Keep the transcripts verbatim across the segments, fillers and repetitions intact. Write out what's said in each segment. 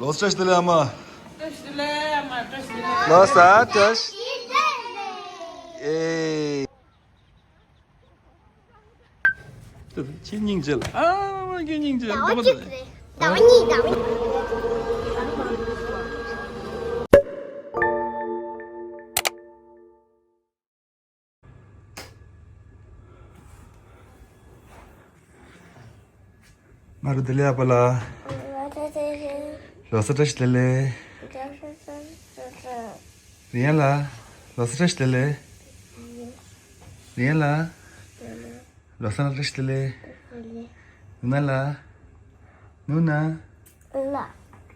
ལོ་གསར་བཀྲ་ཤིས་བདེ་ལེགས་ཨ་མ། བཀྲ་ཤིས་བདེ་ལེགས་ཨ་མ། བཀྲ་ཤིས་བདེ་ལེགས། ལོ་གསར་བཀྲ་ཤིས། ཨེ། ཁྱེད་སྙིང་རྗེ་ལ། ཨ་མ་ཁྱེད་སྙིང་རྗེ་ལ། ཟླ་བ་གཅིག་རེད། ཟླ་བ་གཉིས། ཟླ་བ་གཉིས། ང་རུ་བདེ་ལེགས་ཨ་པ་ལ། ལོ་གསར་བཀྲ་ཤིས་བདེ་ལེགས། རིན་ལ། ལོ་གསར་བཀྲ་ཤིས་བདེ་ལེགས། རིན་ལ། ལོ་གསར་བཀྲ་ཤིས་བདེ་ལེགས། ནུ་ན་ལ། ནུ་ན། ལ།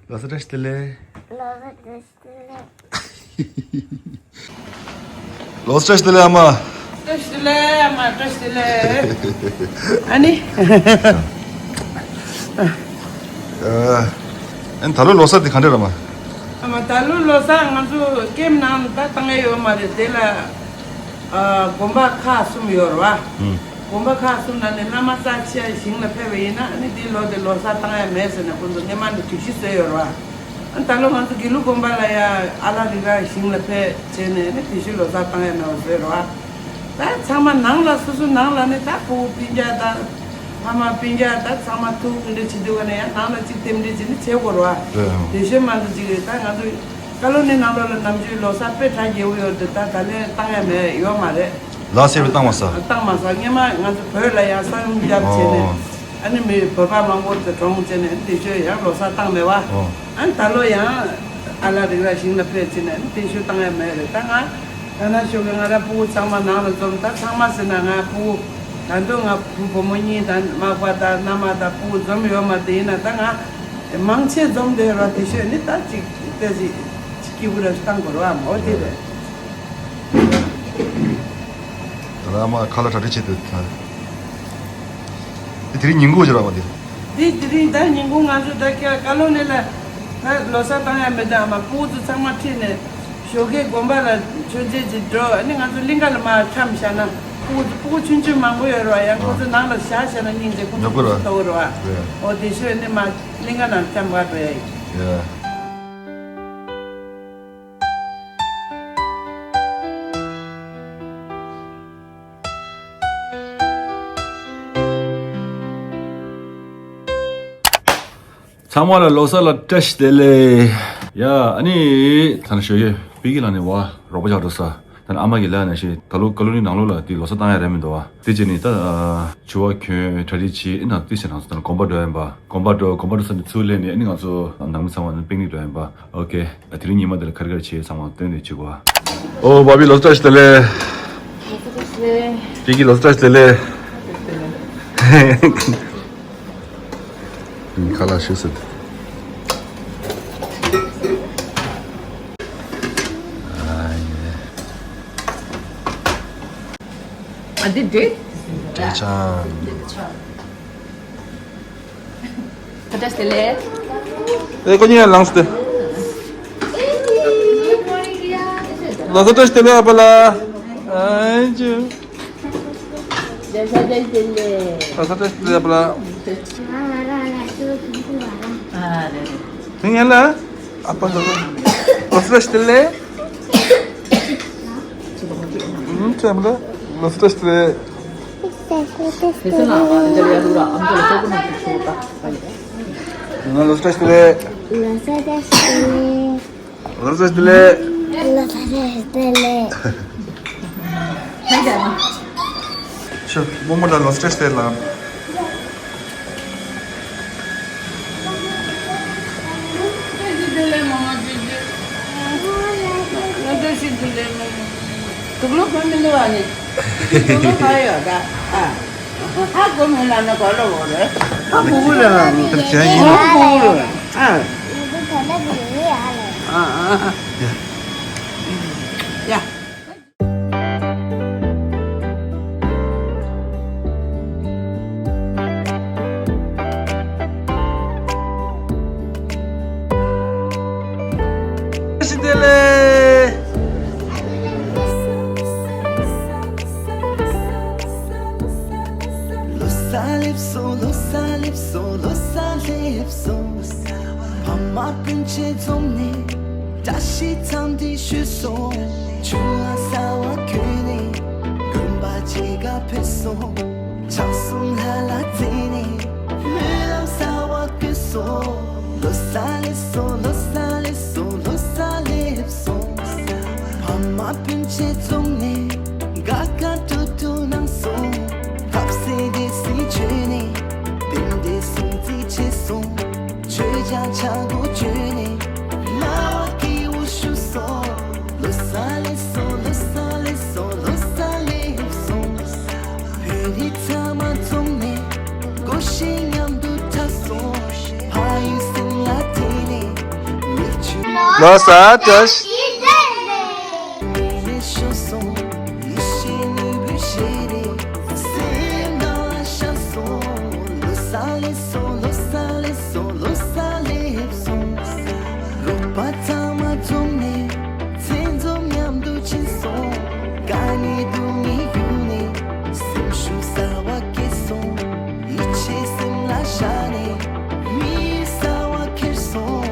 ལོ་གསར་བཀྲ་ཤིས་བདེ་ལེགས། ལོ་གསར་བཀྲ་ཤིས་བདེ་ལེགས། ལོ་གསར་བཀྲ་ཤིས་བདེ་ལེགས་ཨ་མ། བཀྲ་ཤིས་བདེ་ལེགས་ཨ་མ། བཀྲ་ཤིས་བདེ་ལེགས། ཨ་ནི། ཨ། ཨན་ད་ལོ་ལོ་གསར་དེ་ག་འདྲ་རེད་མ། ཨ་མ་ད་ལོ་ལོ་གསར་ང་ཚོ་ཀེམ་ནང་ད་བཏང་ཡ་ཡོད་མ་རེད་དེ་ལ། ཨ། དགོན་པ་ཁག་གསུམ་ཡོད་རེད་བ། ཨུམ། དགོན་པ་ཁག་གསུམ་ནང་ནས་བླ་མ་རྩ་ཆེ་ཞིང་ལ་ཕེབས་པ་ཡིན་ན་ཨ་ནི་འདི་ལོ་དེ་ལོ་གསར་བཏང་ཡ་མེད་ཟེར་ནས་ཁོང་ཚོ་སྔོན་མ་ནས་སྒྲིག་གཞི་བཟོས་ཡོད་རེད་བ། ཨ་ད་ལོ་ང་ཚོ་དགེ་ལུགས་དགོན་པ་ལ་ཡ་ཨ་ལ་རི་ར་ཞིང་ལ་ཕེབས་བྱས་ནས་ཨ་ནི་དེ་བཞིན་ལོ་གསར་བཏང་ཡ་མེད་པ་བཟོས་རེད་བ། ད་ཚང་མ་ནང་ལ་སོ་སོ་ནང་ལ་ནི་ད་ཕྲུ་གུ་སྤུན་ཀྱག་དང་། ཕ་མ་སྤུན་ཀྱག་ད་ཚང་མ་ཐུག་འདི་འདྲ་བྱེད་དུས་ག་ནས་ཡང་ནང་ལ་གཅིག་རྟེན་འབྲེལ་བྱེད་ནི་བྱེད་དགོས་རེད་བ། རེད། དེ་བཞིན་མ་གཏོགས་ཅིག་རེད་ད་ང་ཚོ་ཀ་ལོ་ནི་ནང་ལོགས་ལ་ནམ་རྒྱུན་ལོ་གསར་དཔེ་གྲ་རྒྱས་པོ་ཡོད་དེ་ད་ད་ལན་བཏང་ཡ་མེད་ཡོད་མ་རེད། ལ་སེ་བའི་བཏང་བ་ས། བཏང་མ་ས་སྔོན་མ་ང་ཚོ་བོད་ལ་ཡང་ས་ཡོམ་བརྒྱབ་བྱས་ནས་ཨོ། ཨ་ནི་མི་བོད་པ་མང་པོ་དེ་གྲོངས་བྱས་ནས་དེ་ཤོད་ཡང་ལོ་གསར་བཏང་མེད་བ། ཨོ། ཨ་ནི་ད་ལོ་ཡང་ཨ་ལ་རིག་ར་ཞིང་ལ་ཕེབས་བྱས་ནས་དེ་ཤོད་བཏང་ཡ་མེད་རེད་ད་ང་། ད་ན་ཞོགས་ཀས་ང་ར་ཕྲུ་གུ་ཚང་མ་ནང་ལ་འཛོམས་ད་ཚང་མ་ཟེར་ན་ང་ཕྲུ་གུ་ད་དུང་ང་བུ་བུ་མོ་གཉིས་དང་མག་པ་དང་མནའ་མ་དང་ཕྲུ་གུ་འཛོམས་ཡོད་མ་དེ་ཡིན་ན་ད་ང་མང་ཆེ་འཛོམས་བསྡད་ཡོད་ར་དེ་ཤོད་ནི་ད་ཅིག་ཏེ་ཅིག་ཅིག་སྐྱིད་པོ་ར་ཞིག་བཏང་དགོས་ར་མོ་དེ་རེད། ད་ལ་མ་ཁ་ལ་གྲ་སྒྲིག་བྱེད་དུ་ད། དེ་དེ་རིང་ཉིན་གུང་ཅི་ར་བ་དེ། དེ་དེ་རིང་ད་ཉིན་གུང་ང་ཚོ་ད་ཀ་ཀ་ལོ་ནི་ལ་ད་ལོ་གསར་བཏང་ཡ་མེད་ད་མ་ཕྲུ་གུ་ཚོ་ཚང་མ་ཁྲིད་ནས་ཞོགས་ཀས་དགོན་པ་ལ་མཆོད་མཇལ་ཅིག་འགྲོ་ཨ་ནི་ང་ཚོ་གླིང་ག་ལ་མ་འཁྱམས་བཞག་ན་ཕྲུ་གུ་ཕྲུ་གུ་ཆུང་ཆུང་མང་པོ་ཡོད་རེད་བ་ཡང་ཁོ་ཚོ་ནང་ལ་བཞག་བཞག་ན་སྙིང་རྗེ་ཁོ་ཚོ་ཡག་པོ་རེད་ཁོ་ཚོ་ལྟ་བུ་རེད་བ། རེད། འོ་དེ་ཤོད་ནི་མ་གླིང་ག་ནང་འཁྱམས་ག་འགྲོ་ཡ་ཡིན། རེད། ཚང་མ་ལ་ལོ་གསར་ལ་བཀྲ་ཤིས་བདེ་ལེགས། ཡ་ཨ་ནི་ད་ནི་ཞོ་ཡོད་པི་ཀི་ལ་ནི་བ་རོགས་པ་ཆགས་འགྲོ་ས། ད་ནི་ཨ་མ་གི་ལ་ནི་ཞེས་ད་ལོ་ཀ་ལོ་ནི་ནང་ལོགས་ལ་དེ་ལོ་གསར་བཏང་ཡ་རེད་མི་འདུག་བ། དེ་བྱས་ནི་ད་ཆུ་བ་ཁྱོད་གྲ་སྒྲིག་བྱེད་ཨེ་ན་དེ་བྱས་ནང་ཚོ་ད་ནི་དགོན་པ་འགྲོ་ཡིན་པ་དགོན་པ་འགྲོ་དགོན་པ་འགྲོ་ས་ནི་ཚུར་སླེབས་ནི་ཨ་ནི་ང་ཚོ་ནང་མི་ཚང་མ་ནི་པིག་ནིག་འགྲོ་ཡིན་པ། ཨོ་ཀེ། དེ་རིང་ཉི་མ་དེ་ལ་ཁ་རི་ཁ་རི་བྱེད་ཚང་མ་སྟོན་ནས་བྱེད་དགོས། ཨོ་བྷ་བྷི་ལོ་སི་བཀྲ་ཤིས་བདེ་ལེགས། ལོ་སི་བཀྲ་ཤིས་བདེ་ལེགས། པི་ཀི་ལོ་སི་བཀྲ་ཤིས་བདེ་ལེགས། ཁ་ལག་ཞུ་སྲིད། ཨ་འདི་འདྲེ། འདྲེ་ཆང་། བཀྲ་ཤིས་བདེ་ལེགས། ཨེ་ཁོ་གཉིས་ལངས་ཏེ། ལོ་གསར་བཀྲ་ཤིས་བདེ་ལེགས་ཨ་པ་ལ། ཨེ་ཅུ། ལོ་གསར་བཀྲ་ཤིས་བདེ་ལེགས། ལོ་གསར་བཀྲ་ཤིས་བདེ་ལེགས་ཨ་པ་ལ། ཨ་རེད་རེད། དེ་ངན་ལ། ཨ་པ་ལ། ལོ་གསར་བཀྲ་ཤིས་བདེ་ལེགས། ཨུམ་ཅམ་ལ། ལོ་གསར་བཀྲ་ཤིས་བདེ་ལེགས། ང་ལོ་སྲེག་ཏེ། ལོ་སྲེག་ཏེ། ལོ་སྲེག་ཏེ། ལོ་སྲེག་ཏེ། ཤོ་མོ་མོ་ལ་ལོ་སྲེག་ཏེ་ལ། དུག་ལོག་གོན་མི་འདུག་ཨ་ནི། དུག་ལོག་ག་ཡོད་ད། ཨ། ཧ་གོ་མི་ལ་ནི་གོ་ལོག་འོ་རེད། ཨ་ཕུ་བོ་རེད་ཨ་ནི། དེར་བྱས་ཡིན། ཨ་ཕུ་བོ་རེད། ཨ། ཨ་ཨ། ཡ། ཡ། བཀྲ་ཤིས་བདེ་ལེགས། ལོ་གསར་སླེབས་སོང་། ལོ་གསར་སླེབས་སོང་། ལོ་གསར་སླེབས་སོང་། སྤུན་མཆེད་འཛོམས་ནས་བཀྲ་ཤིས་འཚམས་འདྲི་ཞུས་སོང་། ཆུ་ལྷག་གསར་པ་གྱོན་ནས་དགོན་པ་གཅིག་ག་ཕེབས་སོང་། ཕྱག་གསུམ་ལྷ་ལ་བརྩེ་ནས་སྨོན་ལམ་གསར་པ་བསྐུལ་སོང་། ལོ་གསར་སླེབས་སོང་། ལོ་གསར་སླེབས་སོང་། ལོ་གསར་སླེབས་སོང་། ཕ་མ་སྤུན་མཆེད་འཛོམས་ནས་དགའ་དགའ་སྤྲོ་སྤྲོ་གནང་སོང་། ཐབས་ཟད་བདེ་སྲིད་བྱོན་ནས་རྟེན་འབྲེལ་སྲུང་བརྩི་བྱས་སོང་། མཆོད་ཆང་ཆ་གོ་བྱོན་ནས་སྨྲ་བ་སྐྱིད་པོ་ཞུ་སོང་། ལོ་གསར་སླེབས་སོང་། ལོ་གསར་སླེབས་སོང་། ལོ་གསར་སླེབས་སོང་། བོད་རིགས་ཚང་མ་འཛོམས་ནས་སྒོར་གཞས་མཉམ་དུ་འཁྲབ་སོང་། ཕ་ཡུལ་སེམས་ལ་དྲན་ནས་མིག་ཆུ། ལོ་གསར་བཀྲ་ཤིས། ལས་ཤོར་སོང་། ཡིད་ཆེས་ནོར་བུའི་ཞལ་རས་སེམས་ནང་ལ་ཤར་སོང་། ལོ་གསར་སླེབས་སོང་། ལོ་གསར་སླེབས་སོང་། ལོ་གསར་སླེབས་སོང་། རོགས་པ་ཚང་མ་འཛོམས་ནས་མཚན་འཛོམས་མཉམ་དུ་ཕྱིན་སོང་། དཀའ་ངལ་སྡུག་བསྔལ་གཡུགས་ནས་སེམས་ཤུགས་གསར་པ་སྐྱེས་སོང་། ཡིད་ཆེས་སེམས་ལ་བཞག་ནས་མི་ཡུལ་གསར་པ་འཁྱེར་སོང་།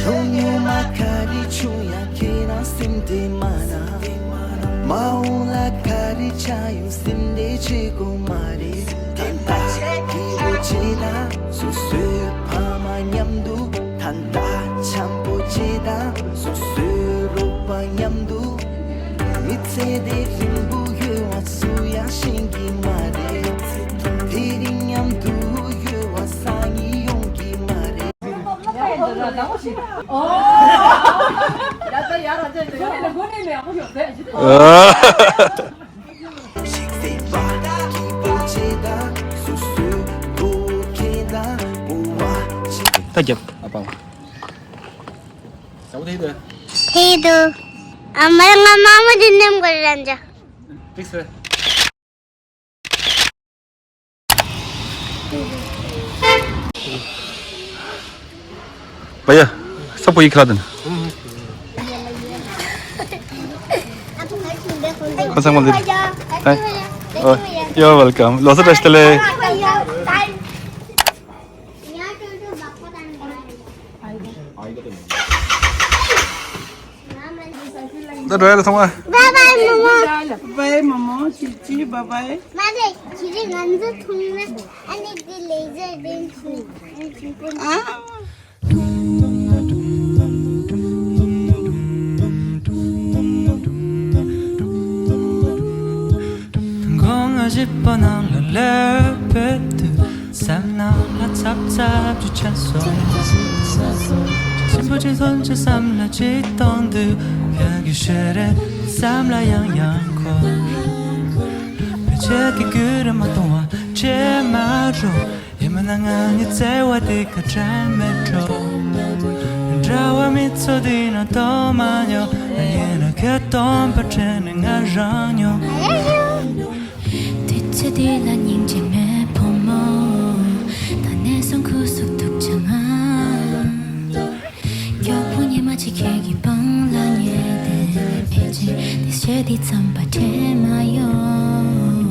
ལོ་སྔོན་མ་ག་རེ་བྱུང་ཡང་ཁྱེད་རང་སེམས་བདེ་མ་ན། མ་འོངས་ལ་ག་རེ་ཆགས་ཡོང་སེམས་བདེ་བྱེད་དགོས་མ་རེད། ད་ལྟ་སྐྱིད་པོ་བྱེད་དང་། སོ་སོའི་ཕ་མ་མཉམ་དུ། ད་ལྟ་འཆམ་པོ་བྱེད་དང་། སོ་སོའི་རོགས་པ་མཉམ་དུ། མི་ཚེ་འདི་རིང་པོ་ཡོད་པ་སུ་ཡང་ཤེས་ཀྱི་མ་རེད། དེ་རིང་མཉམ་དུ་ཡོད་པ་སང་ཉིན་ཡོང་གི་མ་རེད། ད་རྒྱབ་ཨ་པང་། ཧེ་དུ། ཨ་མ་ང་མ་མ་དེ་ནམ་ག་ར་འཇ། ཏིག་སེ། བ་ཡ། ས་པོ་ཡི་ཁ་དན། ཁོ་ཚང་མ་ལེ། You're welcome. ལོ་སར་བཀྲ་ཤིས་བདེ་ལེགས། ད་འགྲོ་ཡ་ལ་ཐོང་བ། Bye bye, Momo. Bye, Momo. Chichi, bye bye. མ་རེད། ཁྱེད་རང་ང་ཚོ་མཐོང་ན་ཨ་ནི་འདི་ལེ་ཛར་བེན་ཆུ་ཨ་ནི་ཆུ་པོ་ཨ། དགོང་ང་བཞི་པ་ནང་ལ་ལས་ཕེབས་དུས། སེམས་ནང་ལ་ཚབ་ཚབ་ཀྱི་ཆེན་སོང་། ཆེན་པོ་ཅིག་ཚོན་ཆེ་བསམ་ལ་ཅིག་གཏོང་དུས། ཡ་གི་ཤེས་རེད་བསམ་ལ་ཡང་ཡང་གོ། ཕལ་ཆེར་གི་རྒྱུ་རེ་མ་གཏོང་བ་ཅེས་མ་འགྲོ། ཡིན་མིན་ན་ང་ནི་བརྩེ་བ་དེ་ག་དྲན་མེད་འགྲོ། འདྲ་བ་མི་ཚོ་དེ་ན་གཏོང་མ་མྱོང་། ཡིན་ན་ཁ་སྟོང་པ་དྲན་ནས་ང་རང་མྱོང་། དུས་ཚོད་འདི་ལ་སྙིང་རྗེ་མེད་བུ་མོ། ད་ནས་བཟུང་ཁུ་སུག་ཐུག་ཆ་ང་། མགྱོགས་པོ་ཉི་མ་གཅིག་ཁྱེད་ཀྱི་པང་ལ་ཉལ་ཏེ། ཕལ་ཆེར་འདི་བྱས་འདི་ཙམ་པ་དྲན་མ་ཡོང་།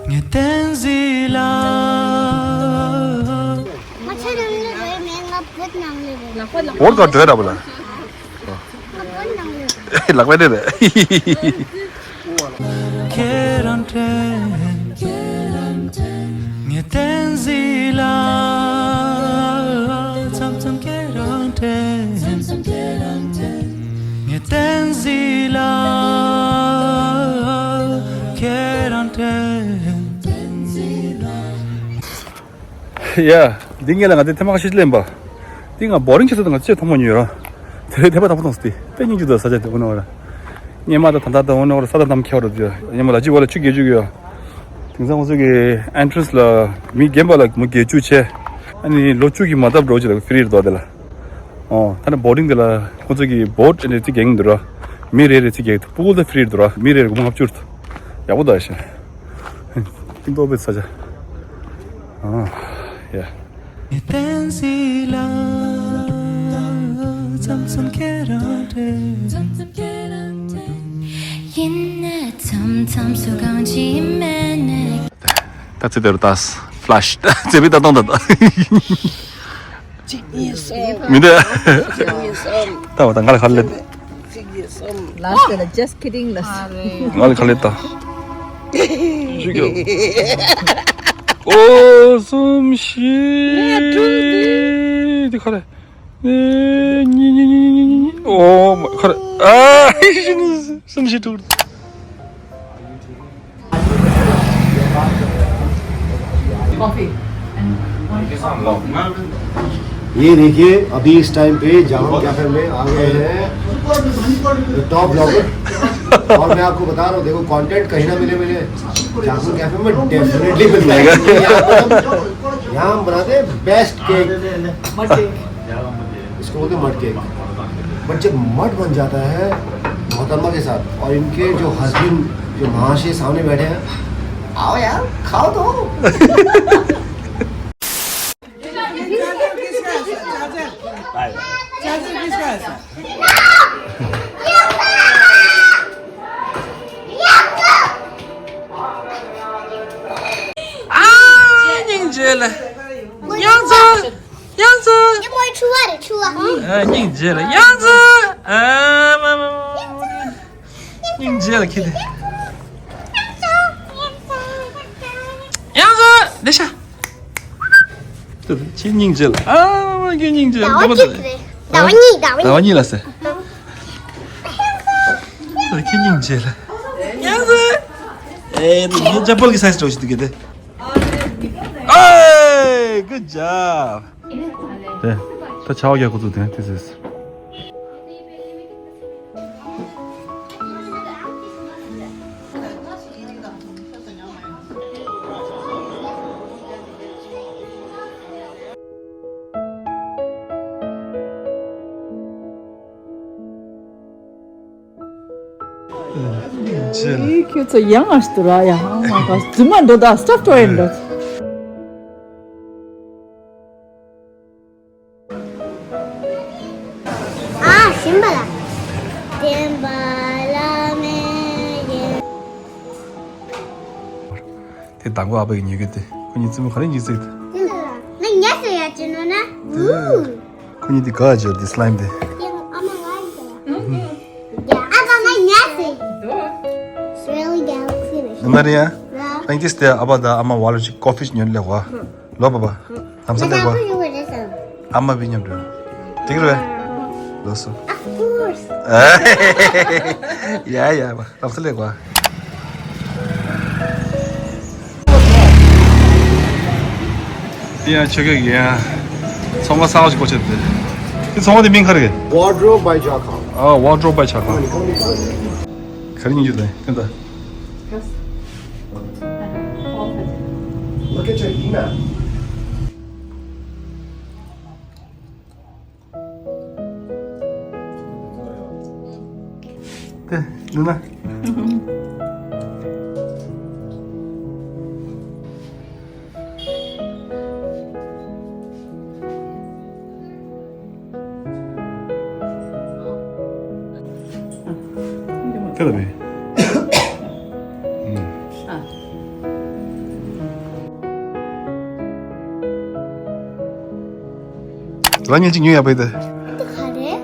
ངས་བསྟན་འཛིན་ལ། ང་ཆ་ནང་ལ་རེད་མེད། ང་བོད་ནང་ལ་རེད། བོད་ག་འདྲ་ར་བ་ལ། ལག་པ་རེད་རེད། ཁྱེད་རང་དྲན། ངས་བསྟན་འཛིན་ལ། མཚམས་མཚམས་ཁྱེད་རང་དྲན། ངས་བསྟན་འཛིན་ལ། ཁྱེད་རང་དྲན། ཡ། འདི་ངས་ལ་ང་དེ་ཐེངས་མ་ཁ་ཤས་ལེན་པ། འདི་ང་བོ་རིང་ཆེ་ས་དང་ང་ཅེས་མཐོང་མ་མྱོང་ར། དེ་རེད་དེ་པ་དང་པོ་མཐོང་སྟེ་དཔེ་སྙིང་རྗེ་འདུག་ས་ཆ་དེ་འོ་ན་བ་ར། སྙེ་མ་དང་ད་ད་དང་འོ་ན་བ་ར་ས་དང་དམ་ཁྱེར་བ་ར་དེ་སྙེ་མ་ལ་ཅི་བ་ལ་ཆུ་རྒྱས་བཅུག་ཡོད། དེང་སང་ང་ཚོ་གི་ཨེན་ཊྲན་སི་ལ་མི་རྒན་པ་ལ་མི་རྒས་བཅུ་ཆེ། ཨ་ནི་ལོ་བཅུ་གི་མ་བཏབ་འགྲོ་ཅི་ལ་ཧྥི་རི་རེད་དོ་དེ་ལ། ཨོ་ད་ནི་བོ་རིང་དེ་ལ་ཁོ་ཚོ་གི་བོ་ཊི་ཨ་ནི་རྩི་རྒྱག་གི་འདུག་ར། མི་རེ་རེ་རྩི་རྒྱག་གི་འདུག་ཕུ་ཀུལ་ད་ཧྥི་རི་རེད་འདུག་ར། མི་རེ་རེ་སྒོར་མོ་ལྔ་བཅུ་རེད་འདུག་ཡག་པོ་འདུག་ཨ་ཤ། ཤིང་ཏོག་པའི་ས་ཆ། ཨ། ཡ། ད་ཚེ་དེར་ཏཱས་ཕ་ལ་ཤི་ད་ཚེ་བི་ད་གཏོང་ད་ད། གཅིག་གཉིས་གསུམ། མི་འདུག་གཅིག་གཉིས་གསུམ། ད་བ་ད་ང་ལ་ག་ལེ། གཅིག་གཉིས་གསུམ། ལ་སྟེ་ལ་just kidding ལ། ང་ལ་ག་ལེ་ད། ཞུ་རྒྱུ། ཨོ་གསུམ་བཞི། འདི་ག་རེ། ཨེ་གཉིས་གཉིས་གཉིས། ཨོ་མ་ག་རེ། ཨ། གསུམ་བཞི་དྲུག ये देखिए, अभी इस टाइम पे जामुन कैफे में आ गए हैं टॉप ब्लॉगर। और मैं आपको बता रहा हूँ, देखो, कंटेंट कहीं ना मिले मिले, जामुन कैफे में डेफिनेटली मिल जाएगा। यहाँ पर हम, यहाँ हम बनाते हैं बेस्ट केक। इसको बोलते हैं मड केक। बट जब मड बन जाता है मोहतरमा के साथ, और इनके जो हस्बैंड, जो महाशय सामने बैठे हैं, आओ यार, खाओ तो। चार्जर किसका है सर? चार्जर, चार्जर किसका है सर? ཨ། སྙིང་རྗེ་ལ། དབྱངས་མཚོ། དབྱངས་མཚོ། ཨ། སྙིང་རྗེ་ལ། དབྱངས་མཚོ། ཨ། མ་མ་མ། སྙིང་རྗེ་ལ་ཁྱི་དེ། དབྱངས་མཚོ། འདི་ཤ། ཁྱི་སྙིང་རྗེ་ལ། ཨ། མ་མ། ཁྱི་སྙིང་རྗེ་ལ། ཟླ་བ་གཅིག་རེད། ཟླ་བ་གཉིས། ཟླ་བ་གཉིས། ཟླ་བ་གཉིས་ལ་ཟེར། ཁྱི་སྙིང་རྗེ་ལ། དབྱངས་མཚོ། ཨེ། དེ་ངའི་ཅ་པོལ་གྱི་སའི་ཛི་འདྲ་པོ་ཞིག་འདུག་གི་དེ། ཨེ། Good job. དེ། ད་ཆར་པ་རྒྱག་འགོ་བཙུགས། དེ་དེ་ཟེར། ཁྱོད་ཚོ་ཡང་ཨ་ཤི་དུ་ར་ཡ། ཨ་མ་ག་རྫུན་མ་འགྲོ་ད་སྟོབ་ཏོ་ཡིན་འགྲོ། ཨ། ཞིམ་པ་ལ། བདེན་པ་ལ་མེ་ཡེ། དེ་དང་པོ་ཨ་ཕ་གི་ཉོས་གི་དེ། ཁོ་གཉིས་རྩེད་མོ་ག་རེ་གཉིས་རྩེད། དེ་ལ་ང་ཉལ་སོ་ཡ་ཅི་ནོ་ན། ཨུ། ཁོ་གཉིས་དེ་ག་ཅོ་དེ་སི་ལའིམ་དེ། ཡ་ཨ་མ་ང་ཡི་ཟེར་ཡ། ཡ་ཨ་ཕ་ང་ཉལ་སོ་ཡ། It's really galaxy ནི་ན་རེ་ཡ། ཡ། ཨང་ཀིས་དེ་ཨ་ཕ་དང་ཨ་མ་བ་ལ་ཅིག་ཀོ་ཕི་ཉོས་ལེ་བ། ལོ་པ་པ། ལམ་སང་ལེགས་པ། ཨ་མ་བི་མཉམ་དུ། དེ་གི་རེད། ལོ་སོ། Of course. ཡ་ཡ་པ། ལམ་སང་ལེགས་པ། དེ་ཡང་ཆོས་སྐད་ཀྱི་ཡང་། ཚོང་ཁང་གསར་པ་ཞིག་སྒོ་ཕྱེ་དེ། དེ་ཚོང་ཁང་དེ་མིང་ག་རེ་རེད། Wardrobe by Jacquard. ཨ། Wardrobe by Jacquard. ག་རེ་སྙིང་རྗེ་དང་ཁྱོད་ད། Look at your email. ཏེ་ནུ་ན། ཁྱོད་ལ་བས། རང་ཉིད་ཅིག་ཉོ་ཡག་པོ་ཡིན་ད། འདི་ག་རེད།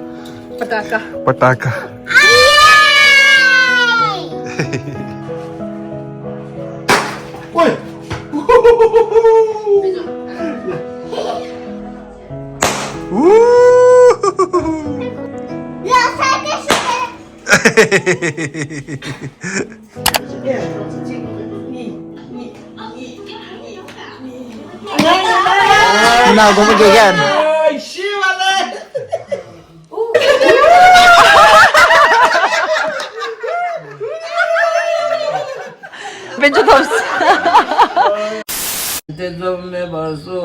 པ་ཏ་ཀ། པ་ཏ་ཀ། ཨ་ཡེ། ཨོའི། ལོ་ས་ཏེ་ཤི་ཏེ། ང་དགོང་མོ་དགེ་རྒན། དཔེ་ཆ་ཐོབ། དེ་ཙམ་མེད་པར་གསོལ་བ།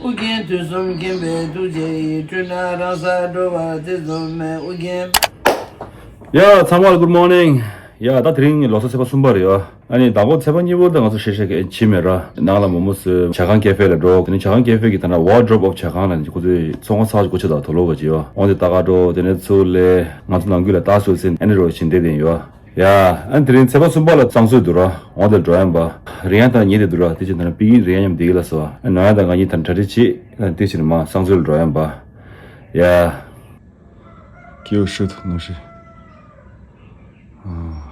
ཨུ་རྒྱན་དུས་གསུམ་མཁྱེན་པའི་ཐུགས་རྗེ་ཡིས། སྤྲུལ་ནས་རང་སར་འགྲོ་བ་དེ་ཙམ་མེད། ཨུ་རྒྱན། Yeah, ཚང་མར་good morning. ཡ། ད་དེ་རིང་ལོ་གསར་ཚེས་པ་གསུམ་པ་རེད་ཡ། ཨ་ནི་ཟླ་འགོ་ཚེས་པ་གཉིས་པོ་ད་ང་ཚོ་ཤེས་ཤེས་ཀྱི་བྱེད་མེད་ར། ནང་ལ་མོག་མོག་ཟོས། ཇ་ཁང་ཀེ་ཧྥེ་ལ་འགྲོ། དེ་ནི་ཇ་ཁང་ཀེ་ཧྥེ་གི་ད་ན་Wardrobe of ཇ་ཁང་ལ་ཁོ་ཚོས་ཚོང་ཁང་ཚར་གཅིག་སྒོ་ཕྱེ་དང་དུག་ལོག་ག་བྱེད་ཡ། འོང་དེ་ལྟ་ག་འགྲོ། དེ་ནས་ཚུར་ལས་ང་ཚོ་ནང་ཁུལ་ལ་ལྟ་སོ་ཟིན་ཨ་ནི་རོ་བྱེད་འདེད་དེ་ཡོད་ཡ། ཨ་ནི་དེ་རིང་ཚེས་པ་གསུམ་པ་ལ་གཙང་བཟོ་འདུག་ར། འོང་དེ་འགྲོ་ཡ་ཡིན་པ། རིང་ཡ་ད་ཉེ་དེ་འདུག་ར། དེ་ཅི་ད་ན་པི་ཀིན་རིང་ཡ་མཉམ་བསྡད་ཀྱི་ལ་སོ། ཨ་ནོ་ཡ་ད་ང་གཉིས་ད་གྲ་སྒྲིག་བྱེད། ཨ་དེ་ཕྱིར་མ་གཙང་བཟོ་ལ་འགྲོ་ཡ་ཡིན་པ། ཡ། ཀེའུ་ཤུད་ནོ་ཤི། ཨ།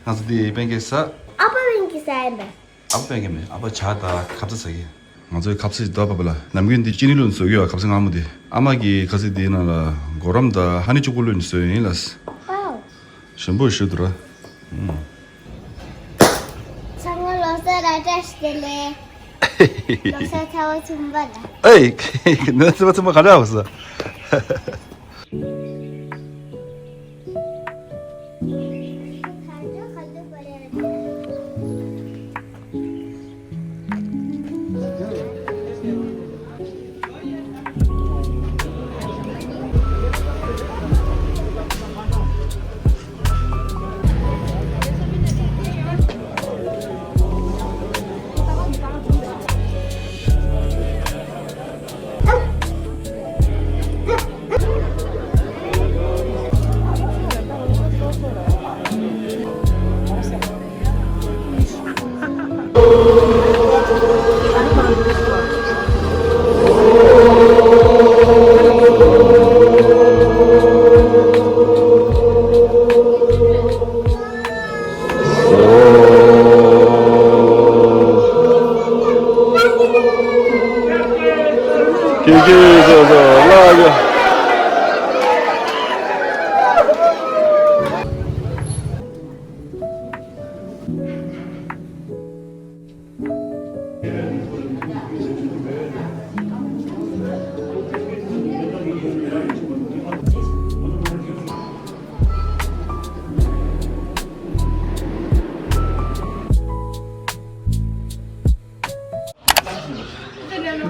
ང་ཚོ་འདི་པན་ཀེག་ཟ། ཨ་ཕ་པན་ཀེག་ཟ་ཡིན་པས། ཨ་ཕ་པན་ཀེག་མེད། ཨ་ཕ་ཇ་དང་ཁ་ཚ་ཟ་གི། ང་ཚོའི་ཁ་ཟས་དོ་པ་པ་ལ་ནམ་རྒྱུན་འདི་ཅི་ནི་ལོན་བཟོ་གི་ཡོད། ཁ་ཟས་མངར་མོ་འདི་ཨ་མ་གི་ཁ་ཟས་འདིའི་ནང་ལ་གོ་རམ་དང་ཧ་ནི་གཅིག་པོ་ལོན་བཟོས་ཡིན་ལ། ཨོ། ཞིམ་པོ་ཞིག་འདུག་ར། ཨུམ། ཚང་མ་ལོ་གསར་ར་བཀྲ་ཤིས་བདེ་ལེགས། ལོ་གསར་ཚེས་པ་གསུམ་པ་ལ། ཨེ། ནི་ཚེས་པ་གསུམ་པ་ག་འདྲ་བ་ཟེར། ཀི་ཀི་ཟོ་ཟོ་ལ་ཡོ།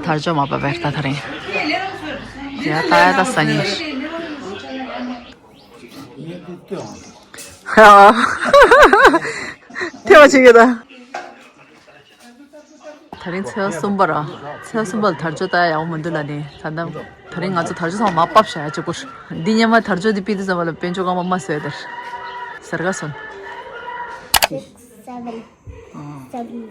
དར་ལྕོག་མ་པ་བེར་ཏ་ཐ་རིང་། ཡ་ཏ་ཡ་ཏ་ས་ཉིན། ཐེ་བ་ཆེ་གེ་ད། དེ་རིང་ཚེས་པ་གསུམ་པ་ར། ཚེས་པ་གསུམ་པ་ལ་དར་ལྕོག་ལྟ་ཡ་ཡག་པོ་མི་འདུག་ལ་ནི་ད་ལྟ། དེ་རིང་ང་ཚོ་དར་ལྕོག་ཚང་མ་མར་ཕབ་བཞག་ཡ་གཅིག་པུ། འདི་སྔོན་མ་དར་ལྕོག་འདི་ཕུད་དུས་ཙམ་པ་ལ་དཔལ་འབྱོར་རྐང་པ་མ་བཟོས་དེར། ཟེར་ག་སོང་། Six, seven, seven.